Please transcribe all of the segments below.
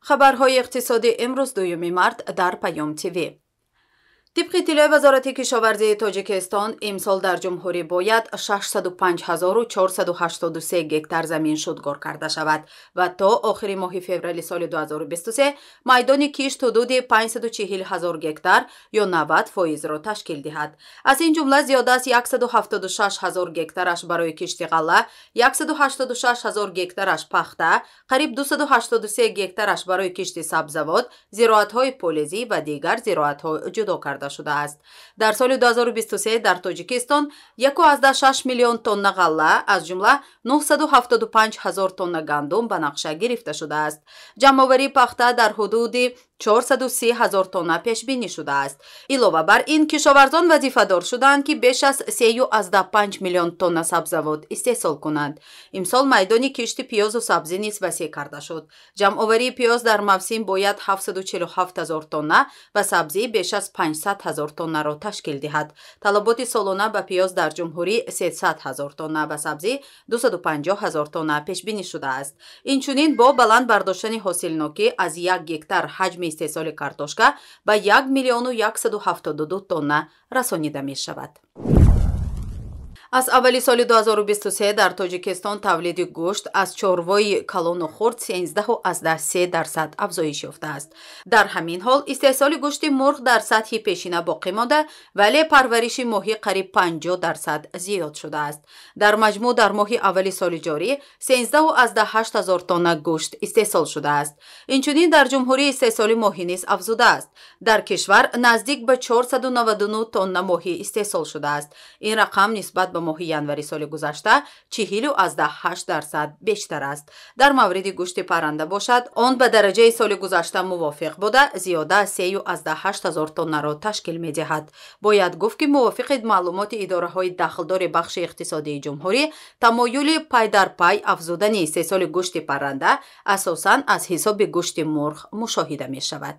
Хабарҳои иқтисодӣ имрӯз 2 март дар Паём ТВ. Тибқи иттилои Вазорати кишоварзии Тоҷикистон, имсол дар ҷумҳурӣ бояд 605 483 гектар замин шудгор карда шавад ва то охири моҳи феврали соли 2023 майдони кишт ҳудуди 540 ҳазор гектар ё 90 фоизро ташкил диҳад. Аз ин ҷумла зиёда аз 176 ҳазор гектараш барои кишти ғалла, 186 ҳазор гектараш пахта, қариб 283 гектараш барои кишти сабзавот, зироатҳои полезӣ ва дигар зироатҳо ҷудо карда шудааст. Дар соли 2023 дар Тоҷикистон 1,6 миллион тонна ғалла, аз ҷумла 975 ҳазор тонна гандум ба нақша гирифта шудааст. Ҷамъоварии пахта дар ҳудуди 430 ҳазор тонна пешбинӣ шудааст. Илова бар ин, кишоварзон вазифадор шудаанд, ки беш аз 3,5 миллион тонна сабзавот истеҳсол кунанд. Имсол майдони кишти пиёзу сабзӣ низ васеъ карда шуд. Ҷамъоварии пиёз дар мавсим бояд 747 ҳазор тонна ва сабзӣ беш аз 500 ҳазор тоннаро ташкил диҳад. Талаботи солона ба пиёз дар ҷумҳурӣ 300 ҳазор тонна ва сабзӣ 250 ҳазор тонна пешбинӣ шудааст. Инчунин бо баланд бардоштани ҳосилнокӣ аз 1 гектар ҳаҷми истеҳсоли картошка ба 1 миллиону 172 тонна расонида мешавад. Аз аввали соли 2023 дар Тоҷикистон тавлиди гӯшт аз чорвои калону хурд 13,3% афзоиш ёфтааст. Дар ҳамин ҳол истеҳсоли гӯшти мурғ дар сатҳи пешина боқӣ монда, вале парвариши моҳӣ қариб 50% зиёд шудааст. Дар маҷмӯъ дар моҳи аввали соли ҷорӣ 13,8 ҳазор тонна гӯшт истеҳсол шудааст. Инчунин дар ҷумҳурӣ истеҳсоли моҳӣ низ афзудааст. Дар кишвар наздик ба 499 тонна моҳӣ истеҳсол шудааст. Ин рақам нисбат ба моҳи январи соли гузашта 40,8% бештар аст. Дар мавриди гӯшти парранда бошад, он ба дараҷаи соли гузашта мувофиқ буда, зиёда аз 3,8 ҳазор тоннаро ташкил медиҳад. Бояд гуфт, ки мувофиқи маълумоти идораҳои дахлдори бахши иқтисодии ҷумҳурӣ, тамоюли пай дар пай афзудани истеҳсоли гӯшти парранда асосан аз ҳисоби гӯшти мурғ мушоҳида мешавад.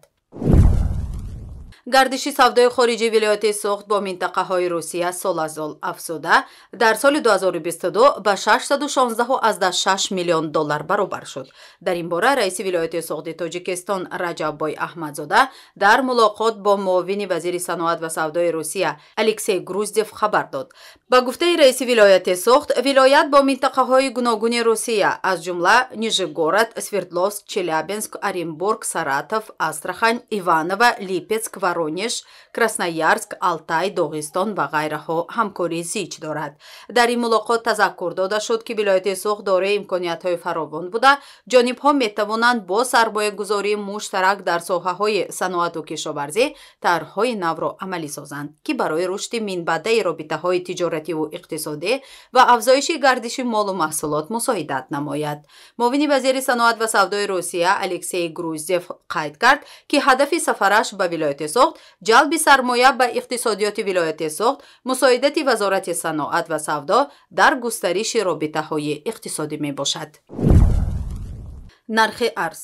Гардиши савдои хориҷии вилояти Суғд бо минтақаҳои Русия сол аз сол афзуда, дар соли 2022 ба 616,6 миллион доллар баробар шуд. Дар ин бора раиси вилояти Суғди Тоҷикистон Раҷаббой Аҳмадзода дар мулоқот бо муовини вазири саноат ва савдои Русия Алексей Груздев хабар дод. Ба гуфтаи раиси вилояти Суғд, вилоят бо минтақаҳои гуногуни Русия, аз ҷумла Нижегород, Свердловск, Челябинск, Оренбург, Саратов, Астрахань, Иваново, Липецк, Воронеж, Красноярск, Алтай, Доғистон ва ғайраҳо ҳамкории зич дорад. Дар ин мулоқот тазаккур дода шуд, ки вилояти Суғд дорои имкониятҳои фаровон буда, ҷонибҳо метавонанд бо сармоягузории муштарак дар соҳаҳои саноату кишоварзӣ тарҳҳои навро амалӣ созанд, ки барои рушди минбаъдаи робитаҳои тиҷоративу иқтисодӣ ва афзоиши гардиши молу маҳсулот мусоидат намояд. Муовини вазири саноат ва савдои Русия Алексей Груздев қайд кард, ки ҳадафи сафараш ба вилояти Суғд ҷалби сармоя ба иқтисодиёти вилояти Суғд, мусоидати Вазорати саноат ва савдо дар густариши робитаҳои иқтисодӣ мебошад. Нархи арз.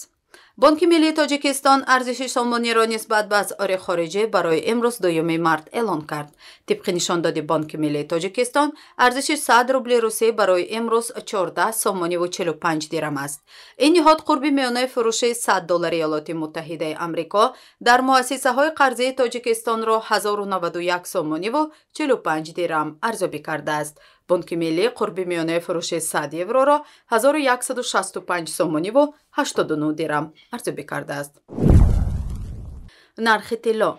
Бонки миллии Тоҷикистон арзиши сомониро нисбат ба асъори хориҷӣ барои имрӯз, 2 март, эълон кард. Тибқи нишондоди Бонки миллии Тоҷикистон, арзиши 100 рубли русӣ барои имрӯз 14 сомониву 45 дирам аст. Ин ниҳод қурби миёнаи фурӯши 100 доллари Иёлоти Муттаҳидаи Амрико дар муассисаҳои қарзии Тоҷикистонро 1091 сомониву 45 дирам арзёбӣ кардааст. Бонки миллӣ қурби миёнаи фурӯши 100 евроро 1165 сомониву 89 дирам арзёбӣ кардааст. Нархи тилло.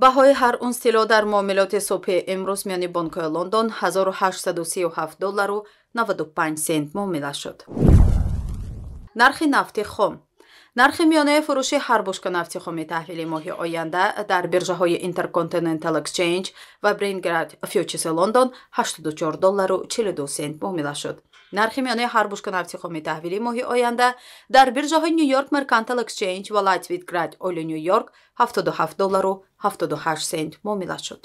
Баҳои ҳар унс тилло дар муомилоти субҳи имрӯз миёни бонкҳои Лондон 1837 доллару 95 сент муомила шуд. Нархи нафти хом. Нархи миёнаи фурӯши ҳар бушка нафти хоми таҳвили моҳи оянда дар биржаҳои Intercontinental Exchange ва Brent Grade Futures Лондон 84 доллару 42 сент муомила шуд. Нархи миёнаи ҳар бушка нафти хоми таҳвили моҳи оянда дар биржаҳои New York Mercantile Exchange ва Light Sweet Crude Oil Нью Йорк 77 доллару 78 сент муомила шуд.